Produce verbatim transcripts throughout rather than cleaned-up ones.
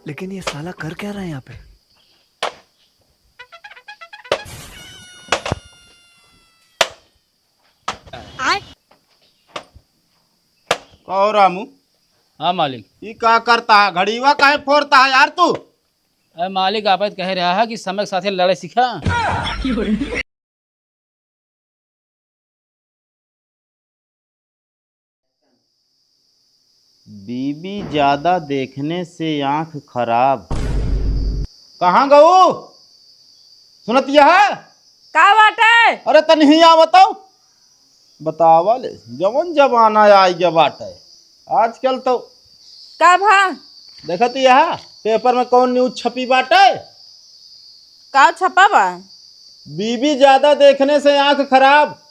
लेकिन ये साला कर क्या रहा है यहाँ पे? कहो रामू। हाँ मालिक। ई का करता है? घड़ीवा काहे फोड़ता है यार तू? अरे मालिक, आप तो कह रहा है कि समय के साथे लड़े सीखा। बीबी ज्यादा देखने से आँख खराब। कहाँ गऊ? सुनत यह? का बाटे? अरे तनी हियाँ बताओ। बतावा ले, जवन जमाना आइ गया बाटे। आजकल तो का भा? देखत यह पेपर में कौन न्यूज छपी बाटे? का छपा बा? बीबी ज्यादा देखने से आँख खराब।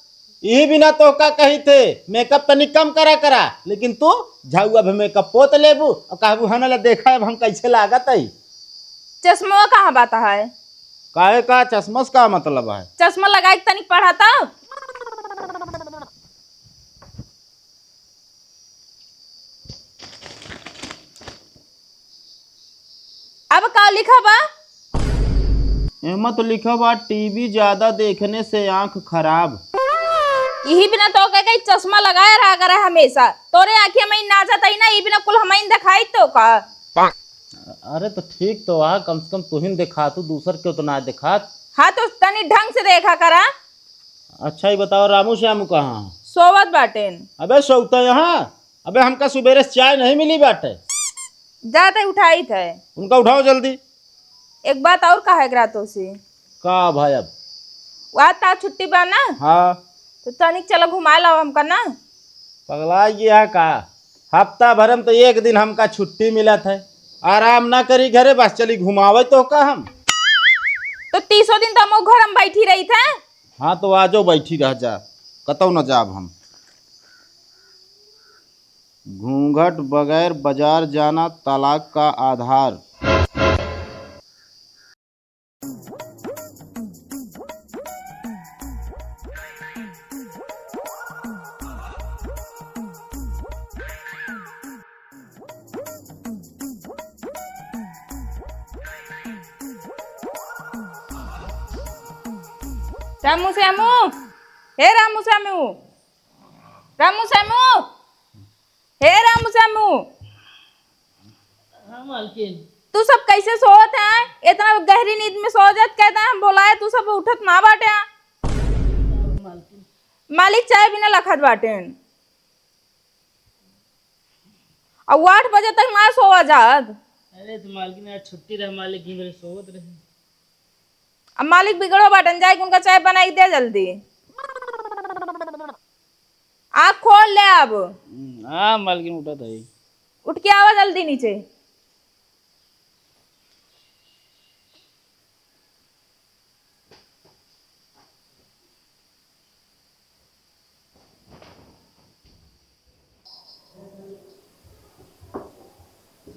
यही बिना तोहका कही थे, मेकअप तनी कम करा करा, लेकिन तू झाऊ अब मेकअप पोत लेबू और कहबू, "हन ले देखा अब हम कैसे लागत है।" चश्मा कहाँ बात है? काहे का चश्मा से का मतलब है? चश्मा लगाई के तनी पढ़ा तो। अब का लिखा बा? एमा तो लिखा बा, "टीवी ज्यादा देखने से आँख खराब।" यही बिना तो कह के चश्मा लगाए रहा करे हमेशा। तोरे आँखिया में नाचत आई ना, ई बिना कुल हमइन दिखाई तो का? अरे तो ठीक तो आ, कम से कम तुहिन देखा, तू दूसर क्यों तो ना देखात। हाँ तो तनी ढंग से देखा करा। अच्छा, ये बताओ, रामू श्यामू कहाँ हैं? सोवत बाटेन। अबे सोवता यहाँ? अबे हमका सुबेरे से चाय नहीं मिली बाटे। जाते उठाई थे। उनका उठाओ जल्दी। एक बात और कहे के रहा तोसे। का भाई अब? वह ता छुट्टी बा ना? हाँ। तो तनिक चला घुमा लाओ हमका ना। पगला गया है का? हफ्ता भर में तो एक दिन हमका छुट्टी मिलत है। आराम ना करी घरे, बस चली घुमावे तो का हम? तो तीसों दिन तो हम घर में बैठी रही थे। हाँ, तो आजो बैठी रह जा, कतौ न जाब हम। घूंघट बगैर बाजार जाना तलाक का आधार। रामू श्यामू, हे रामू श्यामू, रामू श्यामू, हे रामू श्यामू। हाँ, मालकिन। तू सब कैसे सोवत है? इतना गहरी नींद में सो जात, कहता है हम बोलाए, तू सब उठत ना बाटे। मालकिन। मालिक चाय बिना लखत बाटेन। अब आठ बजे तक ना सोवा जात। अरे तो मालकिन, आज छुट्टी रहे, मालिक दिन भर सोवत रहे। अब मालिक बिगड़ो बाटन, जाए के उनका चाय बनाई दे जल्दी। आँख खोल ले अब। हम्म, हाँ मालकिन, उठत है। उठ के आवा जल्दी नीचे।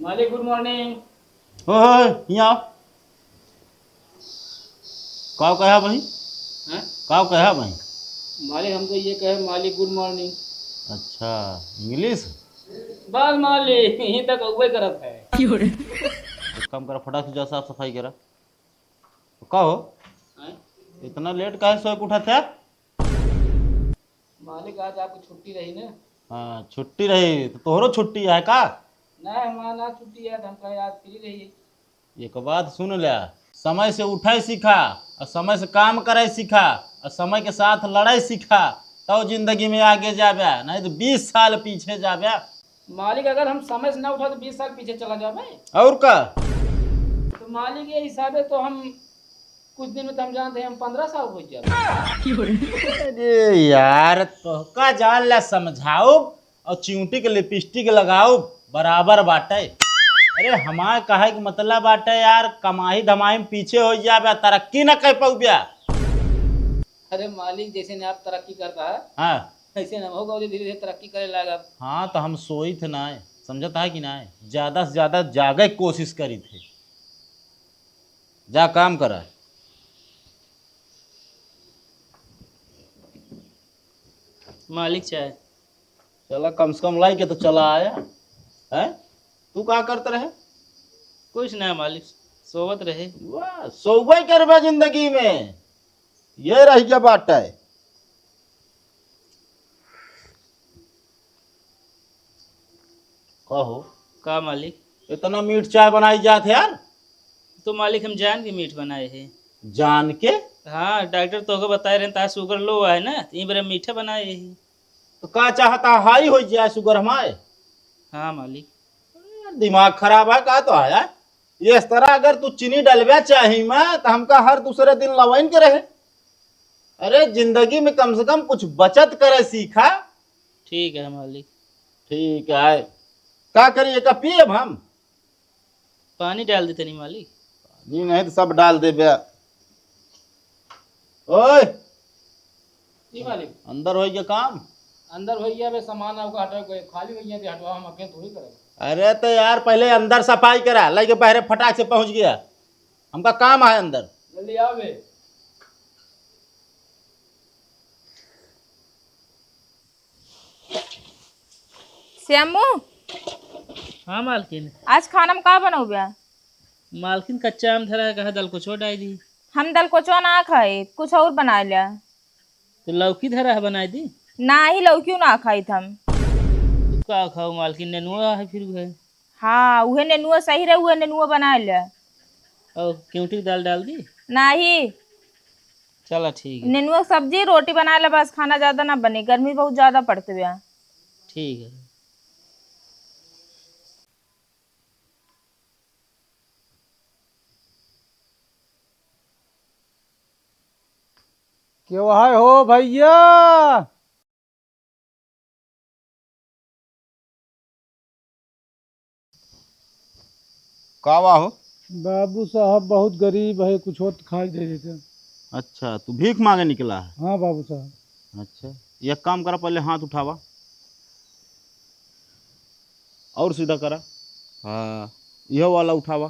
मालिक, गुड मॉर्निंग। ओए, ओए, हियाँ आओ। का कहा भाई? हैं? का कहा भाई? मालिक, हमको ये कहे, मालिक, गुड मॉर्निंग। अच्छा, इंग्लिश? बस मालिक, यहीं तक अगुवाई करत है। एक काम करा, फटाक से जा, साफ सफाई करा। तो का हो? हैं? इतना लेट काहे सोए के उठत है? मालिक, आज आपकी छुट्टी रही ना? हाँ, छुट्टी रही, तो तोहरो छुट्टी है का? नहीं, हमारा ना छुट्टी है, तो हम कहे आज फ्री रही। एक बात सुन ले, समय से उठे सीखा और समय से काम करे सीखा और समय के साथ लड़े सीखा, तब जिंदगी में आगे जाबे, नहीं तो बीस साल पीछे जाबे। मालिक, अगर हम समय से ना उठा तो बीस साल पीछे चला जाबे। और का? तो मालिक, ये हिसाबे तो हम कुछ दिन में तो हम जानते हैं, हम पन्द्रह साल हो जाबे। अरे यार, तोहका जान ला समझाउब और चिउँटी के लिपस्टिक लगाउब, बराबर बाटे। अरे हमार कहे के मतलब बाटे यार, कमाई धमाई में पीछे हो जाबे, तरक्की न कर पउबे। अरे मालिक, जैसे ने आप तरक्की करता है, हाँ। ऐसे न होगा, धीरे धीरे तरक्की करे लागब। हाँ, तो हम सोई थे ना, समझत है कि ना, ज्यादा से ज्यादा जागे के कोशिश करी थे। जा काम करा। मालिक चाय। चला, कम से कम लाई के तो चला आया। हैं? तू का करत रहे? कुछ ना मालिक, सोवत रहे। वाह, सोवै करबे जिंदगी में, ये रह गया बात है। कहो। का मालिक? इतना मीठ चाय बनाई जात है यार। तो मालिक, हम जान के मीठ बनाए हैं। जान के? हाँ, डॉक्टर तोहके बताए रहे, तार शुगर लो है ना, तो ई बेरा मीठा बनाए ही। तो का चाहता, हाई हो जाए शुगर हमारे? हाँ मालिक। दिमाग खराब है का तो है? ये इस तरह अगर तू चीनी डलबे चाही में, तो हमका हर दूसरे दिन लवाइन के रहे। अरे, जिंदगी में कम से कम कुछ बचत करे सीखा। ठीक है मालिक। ठीक है, का करिए, का पिए अब हम? पानी डाल दे तनी मालिक। पानी नहीं तो सब डाल देबे। ओए, जी मालिक। अंदर होई के काम? अंदर होई गया, बे सामान आपका हटाओ, कोई खाली होई गया, हटवा, हम अकेले थोड़ी करेंगे। अरे तो यार, पहले अंदर सफाई करा, लेके बाहरे फटाक से पहुंच गया, हमका काम है अंदर। जल्दी आओ बे। श्यामू। हाँ मालकिन। आज खाना में का बनौबे? मालकिन, कच्चा आम धरा है, कहा दलकोचवा डाल दी। हम दलकोचवा ना खाई, कुछ और बना ले। तो लौकी धरा है, बनाई दी। नाही, लौकियो ना खाइत हम। तू का खाओ मालकिन, नेनुआ है फिर है। हाँ, उहे नेनुआ सही रहे, उहे नेनुआ बना ले। और केवटी की दाल डाल दी? नाही। चला ठीक है। नेनुआ सब्जी, रोटी बना ले बस, खाना ज्यादा ना बने, गर्मी बहुत ज्यादा पड़त बा। ठीक है। के वहाय हो भैया? का बा हो? बाबू साहब बहुत गरीब है, कुछ होत खाई दे देते। अच्छा, तू भीख मांगे निकला है? हाँ बाबू साहब। अच्छा, एक काम करा, पहले हाथ उठावा और सीधा करा। हाँ, यह वाला उठावा।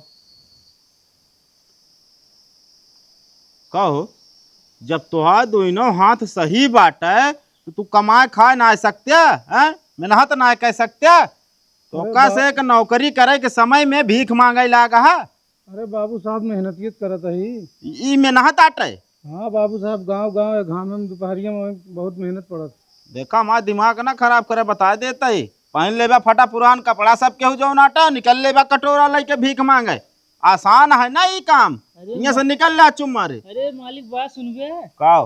का हो, जब तोहार दोनों हाथ सही बाटे, तो तू कमाए खाए ना सकते, हैं? मेहनत ना कर सकते? अरे तोका बा- से एक नौकरी करे के समय में भीख मांगे लागा है? अरे बाबू साहब, मेहनतियत करत ही। ई मेहनत आटे? हाँ बाबू साहब, गाँव गाँव घाम में दोपहरिया में बहुत मेहनत पड़त। देखा, हमार दिमाग ना खराब करे, बता देता ही। पहन लेबा फटा पुरान कपड़ा, सब केहू जौन आटा, निकल लेबा कटोरा लेके भीख मांगे। आसान है ना ई काम? अरे यहाँ से मा-, निकल ले चुप मारे। अरे मालिक, बात सुनबे? का?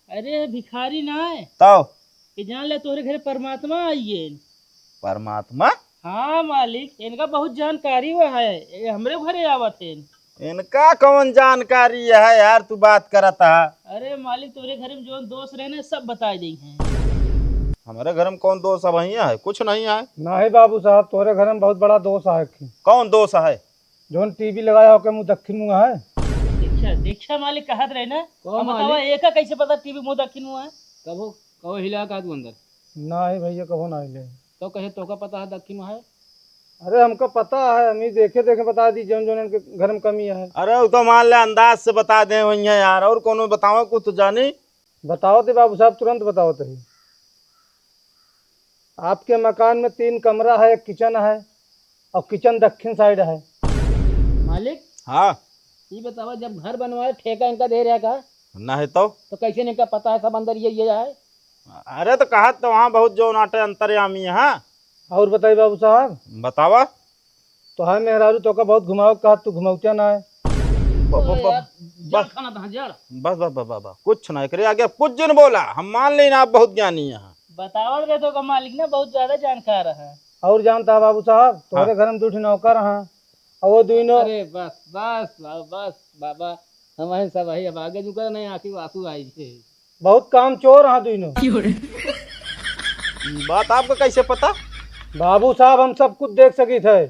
अरे भिखारी ना है। तो? ये जान ले, तोहरे घरे परमात्मा आइए। परमात्मा? हाँ मालिक, इनका बहुत जानकारी हुआ है, ये हमरे घरे आवत है। इनका कौन जानकारी है यार, तू बात करत है? अरे मालिक, तोरे घर में जौन दोष रहे ना, सब बताई देई हैं। हमारे घर में कौन दोष अब है? कुछ नहीं है। नहीं बाबू साहब, तोरे घर में बहुत बड़ा दोष है। कौन दोष है? जौन टीवी लगाया होके मुँह दक्षिण मुँह है। देखा, देखा मालिक कहत रहे ना। कहो अब बतावा, मालिक। एका कैसे पता टीवी मुँह दक्षिण मुँह है? कबो, कबो हिला का तू अंदर? नहीं भैया, कबो ना हिले। तो कहे तोका पता है दक्षिण मुँह है? अरे हमका पता है, हम ही देखे देखे बता दी जौन जौन इनके घर में कमी है। अरे वो तो मान ले अंदाज से बता दे वही है यार, और कोनो बताओ कुछ तो जानी। बताओ थे बाबू साहब, तुरंत बताओ थे। आपके मकान में तीन कमरा है, एक किचन है और किचन दक्षिण साइड है। मालिक, हाँ। ये बतावा, जब घर बनवाए ठेका इनका दे रहा का? नहीं तो। तो कैसे इनका पता है सब अंदर ये, ये है? अरे तो कहा तो वहाँ बहुत जौन आटे अंतर्यामी है। और बताई बाबू साहब। बतावा। तोहार मेहरारू तोका बहुत घुमावे कहत, तू घुमौतिया ना है। ब-, ब-, अरे ब-, यार, जड़ बस। खाना था, जड़। बस, बस, बस, बस, बस, कुछ ना करे, आगे कुछ जिन बोला, हम मान लेना आप बहुत ज्ञानी हैं। बतावत रहे तोका मालिक ना बहुत ज्यादा जानकार है। और जानता है बाबू साहब, तोहरे हाँ। घर में दू ठे नौकर हैं, और वो दोनों अरे बस, बस, बस, बस, बाबा, हम हैं सब वही, अब आगे झुका नहीं, आँखी में आंसू आई थे। बहुत काम चोर हैं दोनों। ई बात आपका कैसे पता? बाबू साहब, हम सब कुछ देख सकी थे।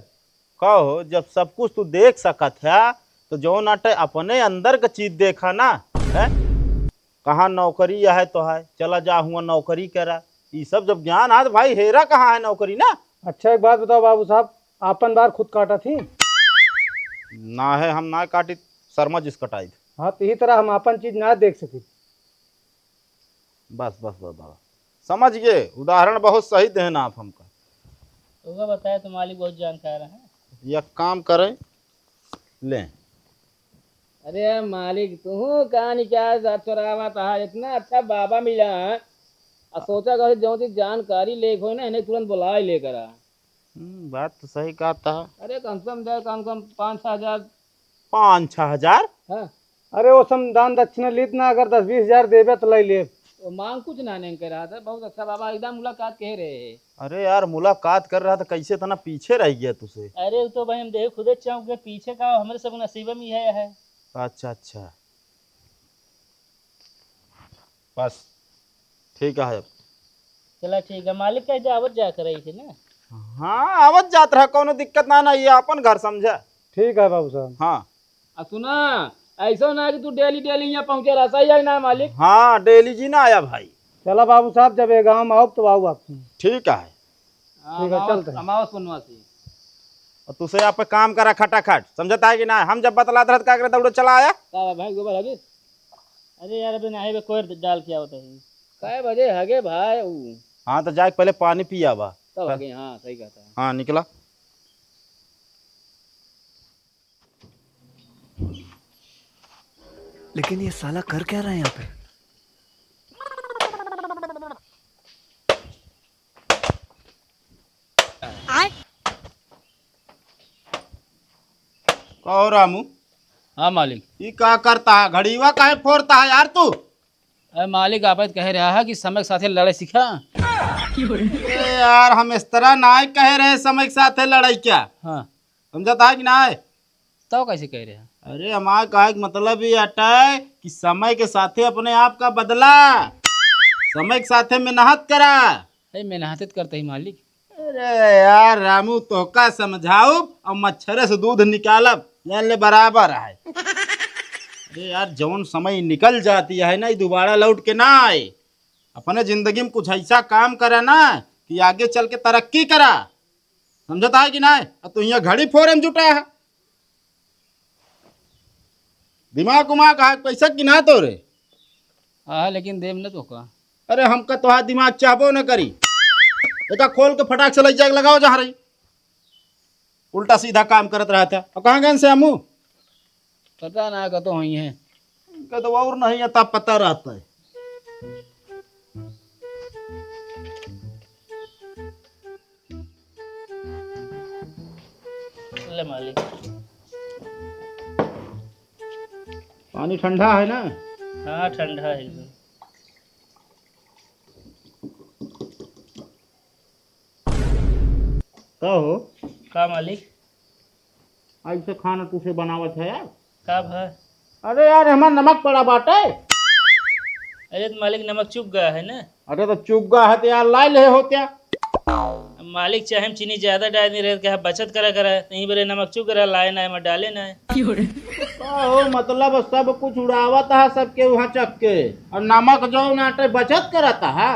का हो, जब सब कुछ तू देख सकत है, तो जौन आटे अपने अंदर का चीज देखा ना, हैं? कहाँ नौकरी है तो है, चला जा हुआ नौकरी करा। ई सब जब ज्ञान है तो भाई हेरा कहाँ है नौकरी ना? अच्छा, एक बात बताओ बाबू साहब, आपन बार खुद काटा थी? ना है, हम ना काटी, शर्मा जिस कटाई थी। हाँ, तो यही तरह हम आपन चीज ना देख सकी। बस, बस, बस, बस। समझ गए, उदाहरण बहुत सही देहन आप हमका। ओका बताए तो मालिक बहुत जानकार है। एक काम करें, ले। अरे यार मालिक, तू कहाँ निकाल जा चोरावा तहा? इतना अच्छा बाबा मिला है। आ सोचा कर जो चीज जानकारी लेके होई ना, इन्हें तुरंत बुलाए लेकर आ। हम्म, बात तो सही कहा था। अरे कम से कम दे, कम से कम पाँच छः हजार। पाँच छः हजार? हाँ। अरे वो सम दान दक्षिणा लीत ना, अगर दस बीस हजार देबे तो ले ले। वो मांग कुछ ना नहीं कर रहा था, बहुत अच्छा बाबा, एकदम मुलाकात कह रहे हैं। अरे यार, मुलाकात कर रहा था, कैसे इतना पीछे रह गया तुझसे? अरे वो तो भाई हम देखे खुदे चौंक गए, पीछे का हमरे सब नसीबे में है, है। अच्छा, अच्छा। बस, ठीक है अब। चला ठीक है, मालिक कह दे आवत जा कर रही थी ना। हाँ, आवत जात रहा, कोनो दिक्कत ना, ना, ये अपन घर समझा। ठीक है बाबू साहब। हाँ। आ सुना, ऐसा ना कि तू डेली डेली यहाँ पहुँचे रहा, सही है ना मालिक? हाँ, डेली जी ना आया भाई। चला बाबू साहब, जब ये गाँव में आओ तो आओ आप। ठीक है। हाँ, ठीक है, अमावस, चलते हैं। अमावस पुनवासी। और तुझसे यहाँ पे काम करा खटाखट, समझता है कि ना? हम जब बतलात रहत का करे, दौड़े चला आया। का बा भाई, गोबर हगे? अरे यार, अबे नाहीं बे, कोयर डाल के आवत है। कै बजे हगे भाई ऊ? हाँ, तो जाके पहले पानी पी आवा। तब हगे, हाँ, सही कहता है। हाँ, निकला। लेकिन ये साला कर क्या रहा है यहाँ पे? कहो रामू। हाँ मालिक। ई का करता है? घड़ीवा काहे फोड़ता है यार तू? अरे मालिक, आप तो कह रहा है कि समय के साथे लड़े सीखा। अरे यार, हम इस तरह ना कह रहे समय के साथे लड़ाई क्या? हाँ। समझता है कि ना? तो कैसे कह रहे हैं? अरे, हमारे कहे के मतलब ये अटै कि समय के साथे अपने आप का बदला, समय के साथे मेहनत करा। अरे, मेहनत तो करते ही मालिक। अरे यार रामू, तोहका समझाउब और मच्छरे से दूध निकालब, जान ले बराबर है। अरे यार, जौन समय निकल जाती है ना, ये दोबारा लौट के ना आए। अपने जिंदगी में कुछ ऐसा काम करे ना कि आगे चल के तरक्की करा। समझता है कि ना? अब तू यहाँ घड़ी फोड़े में जुटा है। दिमाग उमाग है, पैसा कि ना तोरे? हाँ, लेकिन देब न तोहका। अरे, हमका तोहार दिमाग चाहबो न करी। एका खोल के फटाक से लइ जाके लगाओ जहाँ रही। उल्टा सीधा काम करत रहत है। और कहाँ गए श्यामू? पता ना, कतो होई है। इनका तो और नहीं है, तब पता रहता है। ले मालिक। पानी ठंडा है ना? हाँ, ठंडा है एकदम। का हो? का मालिक? ऐसे खाना तुसे बनावत है यार? का भा? अरे यार, हमार नमक पड़ा बाटे। अरे तो मालिक, नमक चुक गया है ना। अरे तो चुक गया है तो यार, लाई ले हो क्या? अब मालिक चाहे हम चीनी ज्यादा डाल दे रहे, कहा बचत करा करा, नहीं बोले नमक चुक रहा, लाए ना है, मैं डाले ना है। का हो, मतलब सब कुछ उड़ावत है सबके वहाँ चक्के, और नमक जो नाटे बचत करता है।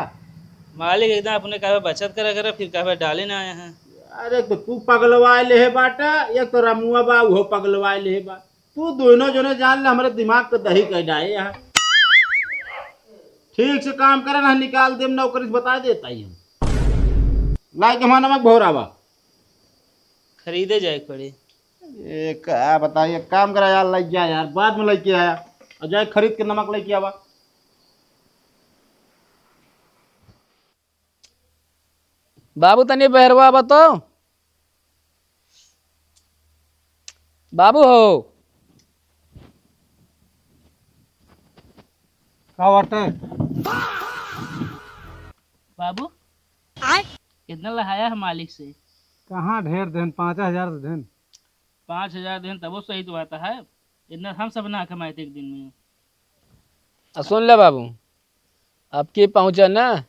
मालिक एकदम अपने कहबे बचत करे करे, फिर कहबे डाले ना आए हैं। अरे तो तू पगलवाए लेहे बाटा, एक तो रमुआ बा उहो पगलवाए लेहे बा। तू दोनों जने जान ले, हमरे दिमाग के दही कह डाए यहाँ। ठीक से काम करे ना, निकाल देम नौकरी से, बता देता ही हम। लाए के हमारा नमक भोरावा। खरीदे जाए के पड़ी। ए, का बताई, एक काम करा यार, लइ जा यार, बाद में लइके आया, और जाए खरीद के नमक लइके आवा। बाबू, तनी बहरवा आवा तो। बाबू हो। का बाटे? बाबू, आय? कितना लहाया है मालिक से? कहाँ ढेर देन, पाँच हजार तो देन। पाँच हजार देन तबो सही तो बात है, इतना हम सब ना कमाए थे एक दिन में। आ सुन ले बाबू, अब की पहुँचा ना,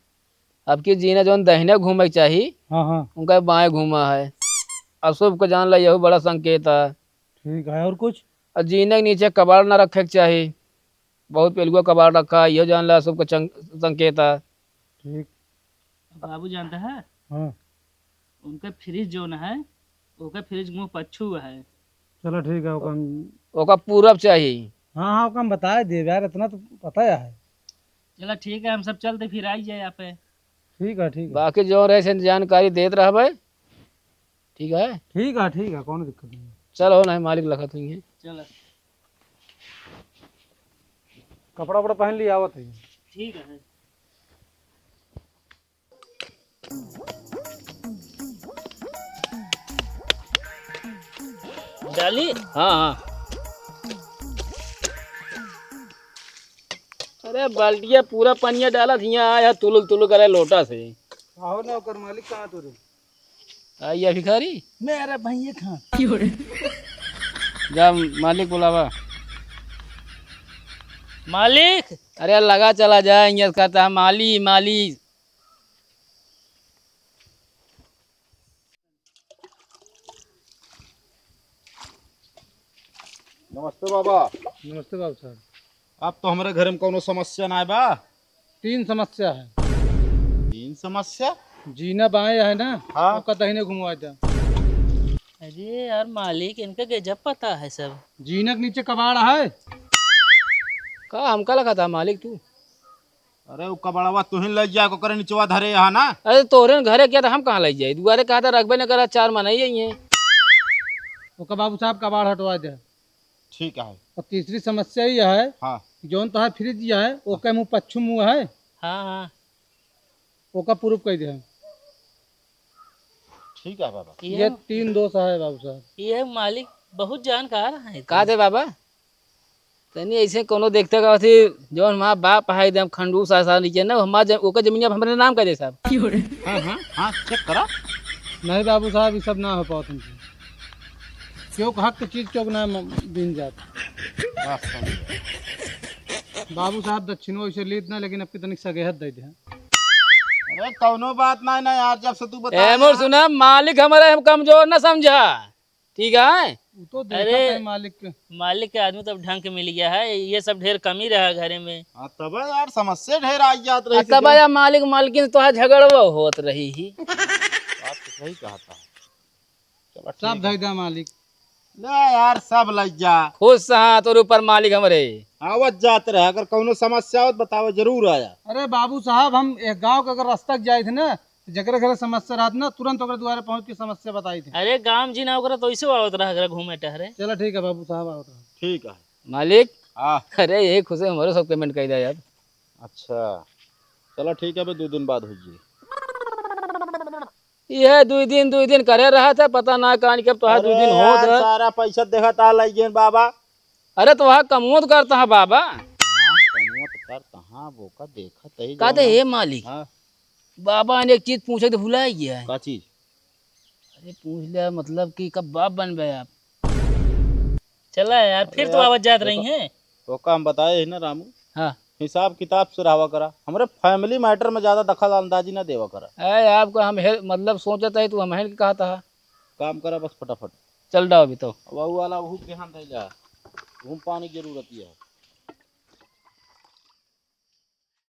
अब की जीना जौन दहिने घूमे के चाही, हाँ, हाँ। उनका बाएं घूमा है। अशुभ को जान ला, यहू बड़ा संकेत है। ठीक है, और कुछ? और जीने के नीचे कबाड़ ना रखे के चाही, बहुत पेलुआ कबाड़ रखा है, यह जान ला, अशुभ का चंग-, संकेत है। ठीक। बाबू जानता है? हाँ। उनका फ्रिज जौन है, ओकर फ्रिज मुँह पच्छू है। चलो ठीक है, ओका हम ओका पूरब चाही। हाँ, हाँ, ओका हम बताए देब यार, इतना तो पता है। चला ठीक है, हम सब चलते फिर आई जाए यहाँ पे। ठीक है, ठीक है। बाकी जो रहे से जानकारी देत रहबे, ठीक है? ठीक है, ठीक है, कौनो दिक्कत नहीं। चलो, नहीं मालिक लखत हुई है। चल। कपड़ा उपड़ा पहन लिया, आवत है। ठीक है। डाली? हाँ, हाँ। अरे, बाल्टिया पूरा पनिया डालत हियाँ आया, तुलुल तुलुल करे लोटा से। आहो ना, ओकर मालिक कहाँ तोरे? आ, ये भिखारी? मेरा भैया कहाँ? जा, मालिक बुलावा। मालिक! अरे, लगा चला जाए, हियाँ कहता है, "माली, माली।" नमस्ते बाबा। नमस्ते बाबू साहब। अब तो हमरे घर में कौनो समस्या ना बा? तीन समस्या है। तीन समस्या? जीना बाएं है ना, हाँ। ओका दहिने घुमवा दे। अरे यार मालिक, इनका गजब पता है सब। जीना के नीचे कबाड़ है। का हमका लगा था मालिक तू? अरे, उ कबड़वा तुहिन लइ जा, ओकरे निचवा धरे यहाँ ना। अरे, तोहरे न घरे क्या था, हम कहाँ लइ जाए? दुआरे कहा था, रखबे न करा, चार मनई आई हैं। ओका बाबू साहब, कबाड़ हटवा दे। ठीक है। और तीसरी समस्या ये है हाँ। कि जौन तोहार फ्रिज है, ओके मुँह पच्छू मुँह है। हाँ, हाँ। ओका प्रूफ कर दे। ठीक है बाबा। ये ये तीन दोष है बाबू साहब। ये मालिक बहुत जानकार है। का दे बाबा? तनी ऐसे कोनो देखते का थी, जौन हमार बाप है एकदम खंडूस आसा नीचे ना, हमार जम-, ओकर जमीनिया पे हमरे नाम कर दे साहब। हाँ, हाँ, हाँ, चेक करा। नहीं बाबू साहब, ये सब ना हो पावत हमसे। क्यों हक के चीज क्यों ना म-, बिन जात। बात समझ गया। बाबू साहब दक्षिणो ऐसे लीत ना, लेकिन अब कितनी सगेहत दे दे। अरे कौनो बात ना, ना यार, जब से तू बता ए, मोर रहा। सुना, मालिक हमारे हम कमजोर ना समझा। ठीक है? वो तो देखा अरे, है मालिक के। मालिक के आदमी तो अब ढंग के मिल गया है, ये सब ढेर कमी रहा घरे में। हाँ, तब यार समस्या ढेर आ जात रही आ, थी तब तो। यार मालिक मालकिन से तोहार झगड़वा होत रही ही। बात तो सही कहा था। चलो, सब ठीक है। धई दा मालिक। ले यार, सब लग जा। खुश हाँ तोर ऊपर मालिक हमरे। आवत जात रहे, अगर कौनो समस्या हो तो बतावे, जरूर आया। अरे बाबू साहब, हम एक गांव के अगर रास्ता के जाए थे ना, जेकरे घरे समस्या रहत ना, तुरंत ओकरे दुआरे पहुँच के समस्या बताई थे। अरे, गाम जी ना ओकरा तो ऐसे आवत रहा, घरे घूमे टहरे। चला ठीक है बाबू साहब, आवत रहा। ठीक है। मालिक। हाँ। अरे, यही खुशी हमरो सब पेमेंट कर दे यार। अच्छा, चला ठीक है, अबे दो दिन बाद हो जी। ये दो दिन, दो दिन करे रहा था, पता ना कहानी कब तोहार दो अरे दिन होत यार, है। सारा पैसा देखा ता लग गए बाबा। अरे, तो वहाँ कमोत करता है बाबा। हाँ, कमोत करता, हाँ, वो का देखा तही कहते, जाना। हे मालिक, हाँ। बाबा ने एक चीज पूछे तो भुला ही गया है। का चीज? अरे पूछ ले, मतलब कि कब बाप बनबे आप? चला यार, फिर अरे तो यार, आवत जात रही हैं। ओका हम बताए ही ना रामू। हाँ। हिसाब किताब से रहा करा, हमरे फैमिली मैटर में ज्यादा दखल अंदाजी ना देवा करा। अरे आपको हम हे-, मतलब सोचत है तू हम के कहता है। काम करा बस फटाफट। चल डाओ अभी तो। अब वो वाला वहू के हाथ है जा, वहू पानी की जरूरत है।